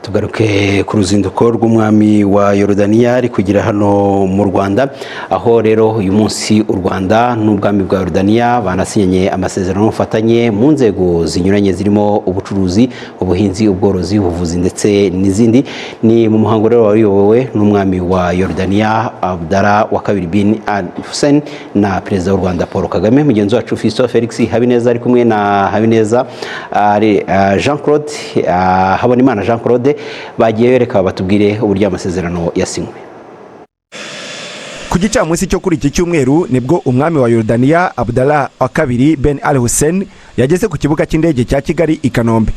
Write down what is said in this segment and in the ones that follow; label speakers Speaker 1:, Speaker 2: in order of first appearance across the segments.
Speaker 1: Tugaruke ku ruzinduko rw'umwami wa Yorodaniya ari kugira hano mu Rwanda, aho rero uyu munsi u Rwanda n'ubwami bwa Yorodaniya banasinyanye amasezerano y'ubufatanye mu nzego zinyuranye, zirimo ubucuruzi, ubuhinzi, ubworozi, ubuvuzi ndetse n'izindi. Ni mu muhango rero wari uyobowe n'umwami wa Yorodaniya Abdallah wa kabiri bin Al Hussein na Perezida w'u Rwanda Paul Kagame. Mugenzi wacu Fiston Felix Habineza ari kumwe na Habineza ari Jean Claude, Habonimana Jean Claude, bagiye reka batubwire uburyo amasezerano yasinywe.
Speaker 2: Ku gicamunsi cyo kuri iki cyumweru nibwo umwami wa Yorodaniya Abdallah wa kabiri Ben Al Hussein yageze ku kibuga cy'indege cya Kigali i Kanombe.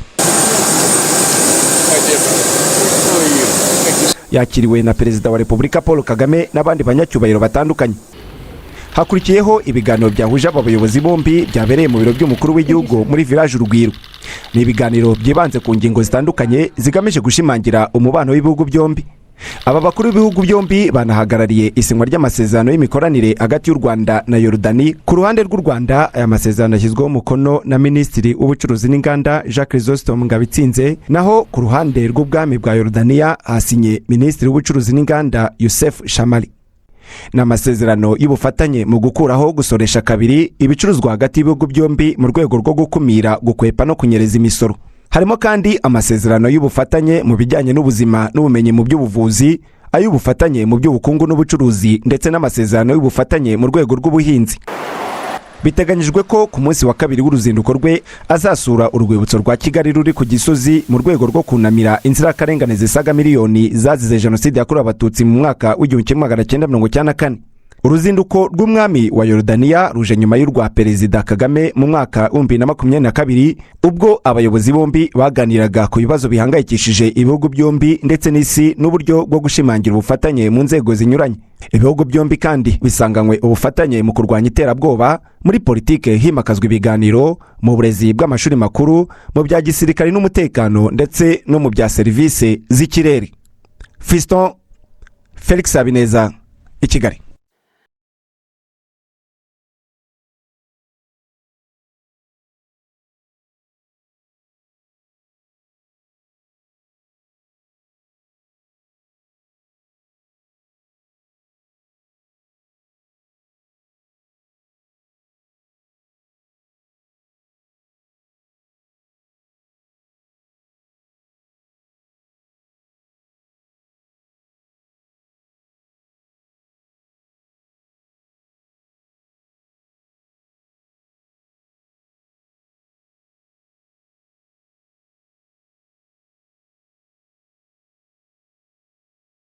Speaker 2: Yakiriwe na Perezida wa Repubulika Paul Kagame n'abandi banyacyubahiro batandukanye. Hakurikiyeho ibiganiro byahuje aba bayobozi bombi byabereye mu biro by'umukuru w'igihugu muri Village Urugwiro. Ni ibiganiro byibanze ku ngingo zitandukanye zigamije gushimangira umubano w'ibihugu byombi. Aba bakuru b'ibihugu byombi banahagarariye isinywa ry'amasezerano y'imikoranire hagati y'u Rwanda na Yorodani. Ku ruhande rw'u Rwanda, aya masezerano ashyizweho umukono na Minisitiri w'Ubucuruzi n'Inganda Jean Chrysostome Ngabitsinze, naho ku ruhande rw'ubwami bwa Yorodaniya hasinye Minisitiri w'Ubucuruzi n'Inganda Yusef Shamari. Ni amasezerano y'ubufatanye mu gukuraho gusoresha kabiri ibicuruzwa hagati y'ibihugu byombi mu rwego rwo gukumira gukwepa no kunyereza imisoro. Harimo kandi amasezerano y'ubufatanye mu bijyanye n'ubuzima n'ubumenyi mu by'ubuvuzi, ay'ubufatanye mu by'ubukungu n'ubucuruzi, ndetse n'amasezerano y'ubufatanye mu rwego rw'ubuhinzi. Biteganyijwe ko ku munsi wa kabiri w'uruzinduko rwe azasura urwibutso rwa Kigali ruri ku Gisozi mu rwego rwo kunamira inzirakarengane zisaga miliyoni zazize Jenoside yakorewe Abatutsi mu mwaka w'1994. Uruzinduko rw'umwami wa Yorodaniya ruje nyuma y'urwa Perezida Kagame mu mwaka w'2022, ubwo abayobozi bombi baganiraga ku bibazo bihangayikishije ibihugu byombi ndetse n'isi n'uburyo bwo gushimangira ubufatanye mu nzego zinyuranye. Ibihugu byombi kandi bisanganywe ubufatanye mu kurwanya iterabwoba, muri politike himakazwa ibiganiro, mu burezi bw'amashuri makuru, mu bya gisirikare n'umutekano, ndetse no mu bya serivisi z'ikirere. Fiston Felix Habineza i Kigali.